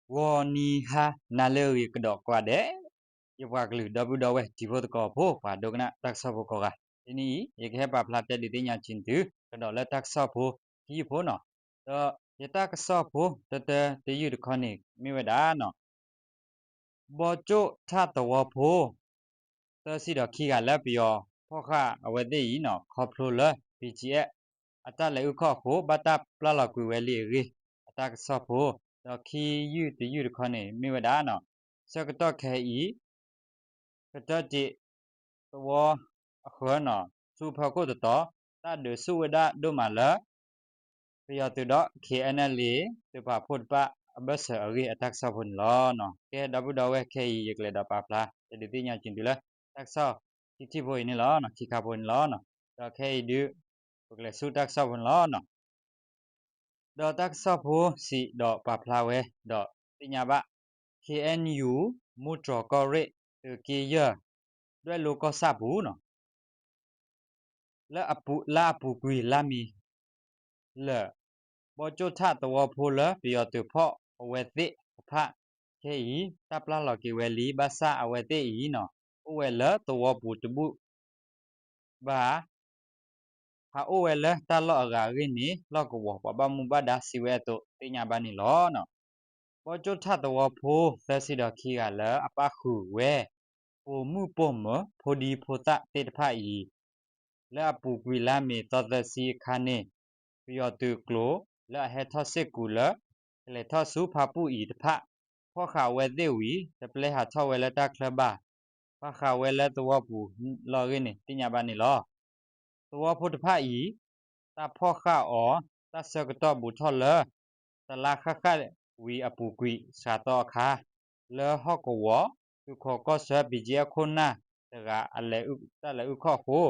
ဂီၤနံၤဟါနၤလၢအဂ့ၤကဒီးကိးဂၤဒဲး, ယပှၤကလုာ်ဒီပုၢ်ဒီဝဲၢ်တံၤဖိသကိးဖိ ပှၤဒိကနၣ်တၢ်ကစီၣ်ဖိကိးဂၤ, တနံၤအံၤ ယကဟဲပာ်ဖျါတဲဒုးသ့ၣ်ညါဆူသု ကဒီးလၢတၢ်ကစီၣ်ဖိခံယုၢ်ဖိနီၤ, ဒီးယတၢ်ကစီၣ်ဖိတတၢတယုၢ်တခီန့ၣ် မ့ၢ်ဝဲဒၣ်နီၤ ဘီကၠိၣ်ထၣ်သဝီဖိ သၢဆံဒီးခံဂၤလၢပယီၤဖီၣ်ဃာ်အဝဲသ့ၣ်အံၤနီၤ ခီဖျိလၢ ဘီကၠိၣ်ထၣ် အတၢ်လဲၤအုၣ်ခီၣ်အဃိ ဘၣ်တၢ်ပျၢ်လီၤကွံာ်ဝဲလံအဂ့ၢ် အတၢ်ကစီၣ်ဖိ, ဒီးခံယုၢ်တယုၢ်တခီန့ၣ် မ့ၢ်ဝဲဒၣ်နီၤ ဆၢကတီၢ်ခဲအံၤ ကတၢၢ်တ့ၢ်သဝီအဃၢၤနီၤ ဆူဖၢခိၣ်တတီၤ တၢ်ဒုးဆူၣ်ဝဲဒၣ်ဒိၣ်မးလၢ ပယီၤသုးဒီး ခ့ၣ်အဲၣ်ၣ်လ့ၣ် သုးပာ်ဖှိၣ်တဖၣ်အဘၢၣ်စၢၤအဂ့ၢ်အတၢ်ကစီၣ်ဖိန့ၣ်လီၤ. ကဲ ဒီပုၢ်ဒီဝဲၢ်ခဲအံၤ ယကလဲၤဒီးပာ်ဖျါ တဲဒုးသ့ၣ်ညါက့ၤသုလၢ တၢ်ကစီၣ်ခံထံၣ်ဖိအံၤန့ၣ်လီၤ, ခံခါဖိန့ၣ်လီၤ. ဒီးခဲအံၤဒုး ပကလဲၤဆူတၢ်ကစီၣ်ဖိန့ၣ်လီၤ. ဒီးတၢ်ကစီၣ်ဖိစံးဒီးပာ်ဖျါဝဲ ဒီးသ့ၣ်ညါဘၣ် ခ့ၣ်အဲၣ်ယူၣ် မူတြီၢ်ကီၢ်ရ့ၣ် သုးက့ယဲၢ် ဒွဲၣ်လိကီၢ်ဆၣ်ပူၤနီၤ လၢအပူၤ လၢအပူၤကွံာ်လါမ့ၤလၢာ် ဘီကၠိၣ်ထၣ်သဝီဖိလၢပယီၤသုးဖီၣ်အဝဲသ့ၣ်တဖၣ် ခဲအံၤ တၢ်ပျၢ်လီၤက့ၤဝဲလံ ဘၣ်ဆၣ်အဝဲသ့ၣ်အံၤနီၤ အိၣ်ဝဲလၢသဝီပူၤတဘူၣ်ဘၣ် ဟးအိၣ်ဝဲလၢတၢ်လီၢ်အဂၤအဂ့ၢ်န့ၣ် လီၢ်ကဝီၤပှၤဘၣ်မူဘၣ်ဒါစံးဝဲအသိး သ့ၣ်ညါဘၣ်န့ၣ်လီၤ. ဘီကၠိၣ်ထၣ်သဝီဖိ သၢဆံဒီးခံဂၤလၢအပၣ်ဃုာ်ဝဲ ပိာ်မုၣ်ပိာ်မၢၤ ဖိဒံဖိသၣ်သ့ၣ်တဖၣ်အံၤ လၢအပူၤကွံာ်လါမ့ၤသီသၢဆံအခါန့ၣ် ပယီၤသုးကျိၤလၢအဟဲထီၣ်စ့ၢ်ကီးလၢ ကလဲၤထီၣ်ဆူဖၣ်ပူၣ်အံၤတဖၣ် ဖီၣ်ဃာ်ဝဲသ့ၣ်ဝံၤ တပျဲဟးထီၣ်ဝဲလၢတၢ်ချၢဘၣ် ဘၣ်ဃးဝဲလၢသဝီပူၤလီၤအဂ့ၢ်န့ၣ် သ့ၣ်ညါဘၣ်န့ၣ်လီၤ. သဝီဖိတဖၣ်အံၤ တၢ်ဖီၣ်ဃာ်အီၤ တၢ်ဆၢကတီၢ်ဘူးထီၣ်လၢ တလါဃၣ်ဃၣ်ဝံၤအပူၤကွံာ်စှၤသီအခါ လၢဟီၣ်ကဝီၤ သုးခိးကီၢ်ဆၢ ဘံၣ်ကၠံအဲၣ် ခိၣ်နၢ်တဂၤ တၢ်လဲၤအုၣ်ခီၣ်အဃိ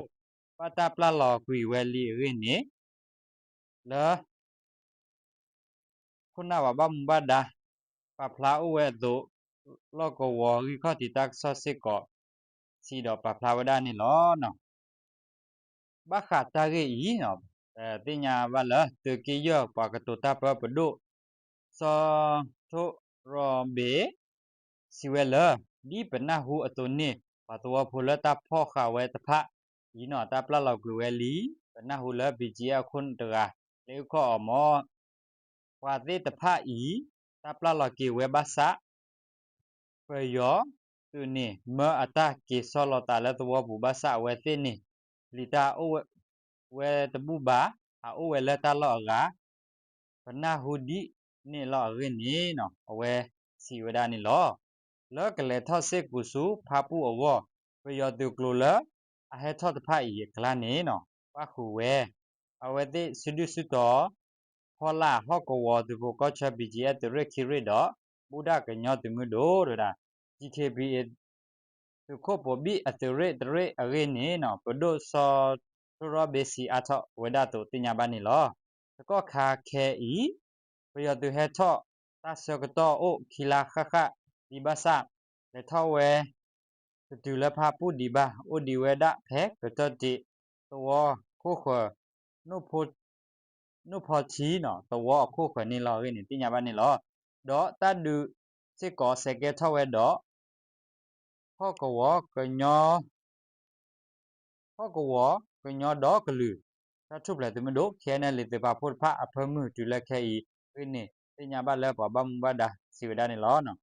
ဘၣ်တၢ်ပျၢ်လီၤကွံာ်ဝဲလံအဂ့ၢ်န့ၣ် လၢ ခိၣ်နၢ်ပှၤဘၣ်မူဘၣ်ဒါ ပာ်ဖျါအိၣ်ဝဲအသိး လီၢ်ကဝီၤဂံၢ်ခီၣ်ထံးတၢ်ကစီၣ်စ့ၢ်ကီး စံးဒီးပာ်ဖျါဝဲဒၣ်န့ၣ်လီၤ. ဘၣ်ဃးတၢ်ဂ့ၢ်အံၤ သ့ၣ်ညါဘၣ်လၢ သုးက့ယဲၢ်ပှၤကတိၤတၢ်ပၢပဒိၣ် စီၤထိရီဘ့ၣ် စံးဝဲလၢ ဒ်ပနၢ်ဟူအသိးန့ၣ် ပှၤသဝီဖိလၢတၢ်ဖီၣ်ဃာ်ဝဲတဖၣ်အံၤနီၤ တၢ်ပျၢ်လီၤကွံာ်ဝဲလံ ပနၢ်ဟူလၢ ဘံၣ်ကၠံအဲၣ် အခိၣ်တဂၤ လဲၤအုၣ်ခီၣ်အီၤမၢ် ပှၤသ့ၣ်တဖၣ်အံၤ တၢ်ပျၢ်လီၤက့ၤဝဲဘၣ်ဆၣ် ပယီၤသုးန့ၣ် မၢအတၢ်က့ၤဆီလီၤသးလၢသဝီပူၤဘၣ်ဆၣ် အဝဲသ့ၣ်န့ၣ် ပျံၤတၢ်အိၣ်ဝဲတဘူၣ်ဘၣ် ဟးအိၣ်ဝဲလၢတၢ်လီၢ်အဂၤ ပနၢ်ဟူဒ်န့ၣ်လီၤအဂ့ၢ်န့ၣ် အဝဲစံးဝဲဒၣ်န့ၣ်လီၤ. လၢကလဲၤထီၣ်စ့ၢ်ကီးဆူဖၣ်ပူၣ်အဂီၢ် ပယီၤသုးကျိၤလၢအဟဲထီၣ်တဖၣ်အံၤအကျါန့ၣ် ပၣ်ဃုာ်ဝဲ အဝဲသ့ၣ်စုဒုၣ်စုတီၤ ဖီလာ်ဟီၣ်ကဝီၤသုးဖိကီၢ်ဆၢ ဘံၣ်ကၠံအဲၣ် သုးရ့ၣ်ခံရ့ၣ်ဒီး ဘူၣ်ဒၣ်ကညီသုးမုၢ်ဒိၣ်တဝဲဒၣ် DKBA သုးခိၣ်ပိာ်ဘံၣ်အသုးရ့ၣ်တရ့ၣ်အဂ့ၢ်န့ၣ် ပဒိၣ်စီၤထိရီဘ့ၣ် စံးအါထီၣ်ဝဲဒၣ်အသိးသ့ၣ်ညါဘၣ်န့ၣ်လီၤ. တကီၢ်ခါခဲအံၤ ပယီၤသုးဟဲထီၣ်တၢ်ဆၢကတီၢ်အိၣ်ခံလါဃၣ်ဃၣ်ဒံးဘၣ်ဆၣ် လဲၤထီၣ်ဝဲ တတုၤလၢဖၣ်ပူၣ်ဒံးဘၣ် အိၣ်ဒံးဝဲဒၣ်ဖဲကတၢၢ်တ့ၢ်သဝီခိၣ်ဃၢၤ နိၣ်ဖီထံနီၤ သဝီအခိၣ်ဃၢၤန့ၣ်လီၤအဂ့ၢ်န့ၣ် သ့ၣ်ညါဘၣ်န့ၣ်လီၤ. ဒီးတၢ်ဒုးစ့ၢ်ကီးစဲးကဲထီၣ်ဝဲဒီး ဟီၣ်ကဝီၤကညီ ဟီၣ်ကဝီၤကညီဒီကလုာ် တၢ်ထူၣ်ဖျဲးသုးမုၢ်ဒိၣ် KNLA သုးပာ်ဖှိၣ်တဖၣ်အဖၢမုၢ်တုၤလၢခဲအံၤအဂ့ၢ်န့ၣ် သ့ၣ်ညါဘၣ်လၢပှၤဘၣ်မူဘၣ်ဒါစံးဝဲဒၣ်န့ၣ်လီၤ.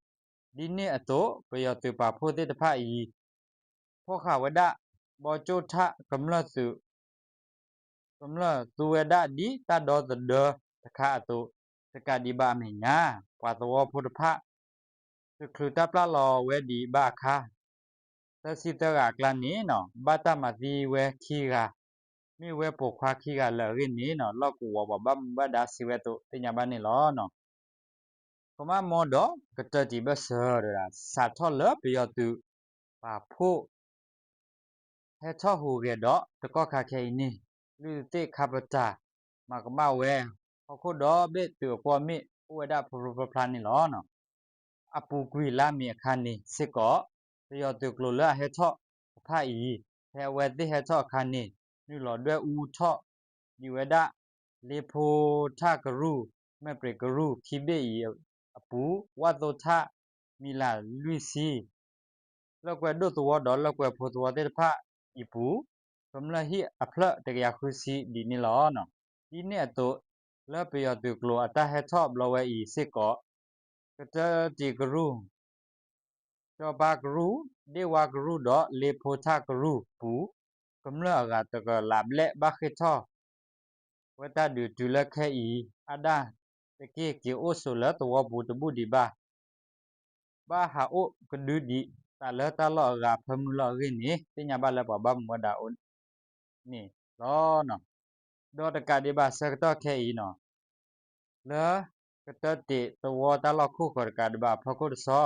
ဒ်န့ၣ်အသိး ပယီၤသုးပာ်ဖှိၣ်သ့ၣ်တဖၣ်အံၤ ဖီၣ်ဃာ်ဝဲဒၣ် ဘီကၠိၣ်ထၣ်ကမျၢၢ်သုး ကမျၢၢ်သူဝဲဒၣ်ဒ်တၢ်ဒီသဒၢတခါအသိး တကးဒံးဘၣ်အမဲာ်ညါ ပှၤသဝီဖိတဖၣ် တချုးတၢ်ပျၢ်လီၤဝဲဒံးဘၣ်အခါ သၢဆံသၢဂၤအကျါန့ၣ် ဘၣ်တၢ်မၤသံဝဲခံဂၤ မ့ၢ်ဝဲပိာ်ခွါခံဂၤလၢာ်အဂ့ၢ်န့ၣ် လီၢ်ကဝီၤပှၤဘၣ်မူဘၣ်ဒါစံးဝဲအသိးသ့ၣ်ညါဘၣ်န့ၣ်လီၤ. ကမၣ်မီဒီးကတၢၢ်တံၢ်ဘၢၣ်စၢၤ စးထီၣ်လၢပယီၤသုးပာ်ဖှိၣ် ဟဲထီၣ်ဟူးဂဲၤဒီးတကီၢ်ခါခဲအံၤန့ၣ် လုၢ်သ့ၣ်ခါပတာ် မၤကမၣ်ဝဲ ဟီၣ်ခိၣ်ဒီဘ့ၣ်သုးအကွီၢ်မ့ၣ်အိၣ်ဝဲဒၣ်ဖျိဖျိဖျါဖျါန့ၣ်လီၤ. အပူၤကွံာ်လါမ့ၤအခါန့ၣ်စ့ၢ်ကီး ပယီၤသုးကျိၤလၢအဟဲထီၣ်တဖၣ်အံၤ ဖဲအဝဲသ့ၣ်ဟဲထီၣ်အခါန့ၣ် နုာ်လီၤဒွဲၣ်အူထီၣ်ဒံးဝဲဒၣ် လ့ဖိထၣ်ကရူၢ် မဲာ်ပြံးကရူၢ်ခံဘ့ၣ်အံၤ အပူၤ ဝၣ်သိထၣ် မံၤလးလွံၢ်ဆံ လၢၢ်ကွဲဒိၣ်သဝီဒီးလၢၢ်ကွဲဖိသဝီသ့ၣ်တဖၣ်အံၤအပူၤ ကမျၢၢ်ဟံၣ်အဖျၢၣ်တကယၤဃုဆံဒ်န့ၣ်လီၤ. ဒ်န့ၣ်အသိး လၢပယီၤသုးကျိၤအတၢ်ဟဲထီၣ်ဘျီဝဲအံၤစ့ၢ်ကီး ကတၢတံးကရူၢ် ကၠီပၤကရူၢ် ဒ့ၣ်ဝါကရူၢ်ဒီးလ့ဖိထၣ်ကရူၢ်ပူၤ ကမျၢၢ်အဂၤတကလးဘျဲၣ်ဘၣ်ဃ့ၢ်ထီၣ် ဝဲတၢ်ဒုးတုၤလၢခဲအံၤ အါဒၣ်တက့ၢ်က့ၤအိၣ်ဆိးလၢသဝီပူၤတဘူၣ်ဒံးဘၣ် ဘၣ်ဟးအိၣ်ကဒုဒံးသးလၢတၢ်လီၢ်အဂၤအဖၢမုၢ်လီၤအဂ့ၢ်န့ၣ် သ့ၣ်ညါဘၣ်လၢပှၤဘၣ်မူဘၣ်ဒါအိၣ်န့ၣ်လီၤ. ဒီးတကးဒံးဘၣ်ဆၢကတီၢ်ခဲအံၤန့ၣ် လၢကတၢတံးသဝီတၢ်လီၢ်ခိၣ်ဃၢၤတကးဒံးဘၣ်အဖီခိၣ်တဆီ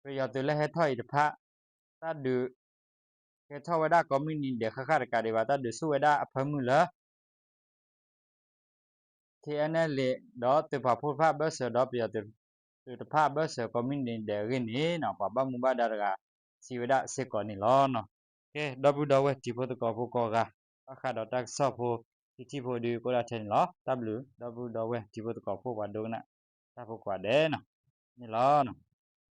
ပယီၤသုးလၢဟဲထီၣ်အံၤတဖၣ် တၢ်ဒုးကဲထီၣ်ဝဲဒၣ်ကိးမုၢ်နံၤဒဲးဃၣ်ဃၣ်တကးဒံးဘၣ် တၢ်ဒုးဆူၣ်ဝဲဒၣ်အဖၢမုၢ်လၢ ခ့ၣ်အဲၣ်နဲၣ်လ့း ဒီးသုးပာ်ဖှိၣ်တဖၣ်အဘၢၣ်စၢၤဒီးပယီၤသုးတဖၣ်အဘၢၣ်စၢၤကိးမုၢ်နံၤဒဲးအဂ့ၢ်န့ၣ် ပှၤဘၣ်မူဘၣ်ဒါတဂၤစံးဝဲဒၣ်စ့ၢ်ကီးန့ၣ်လီၤ. ကဲ ဒီပုၢ်ဒီဝဲၢ်တံၤဖိသကိးဖိကိးဂၤ ဘၣ်ဃးဒီးတၢ်ကစီၣ်ဖိ ခံထံၣ်ဖိဒုးကအိၣ်ဒၣ်ထဲန့ၣ်လီၤ. တၢ်ဘျုး ဒီပုၢ်ဒီဝဲၢ်တံၤဖိသကိးဖိပှၤဒိကနၣ်တၢ်ဖိကိးဂၤဒဲးန့ၣ်လီၤ.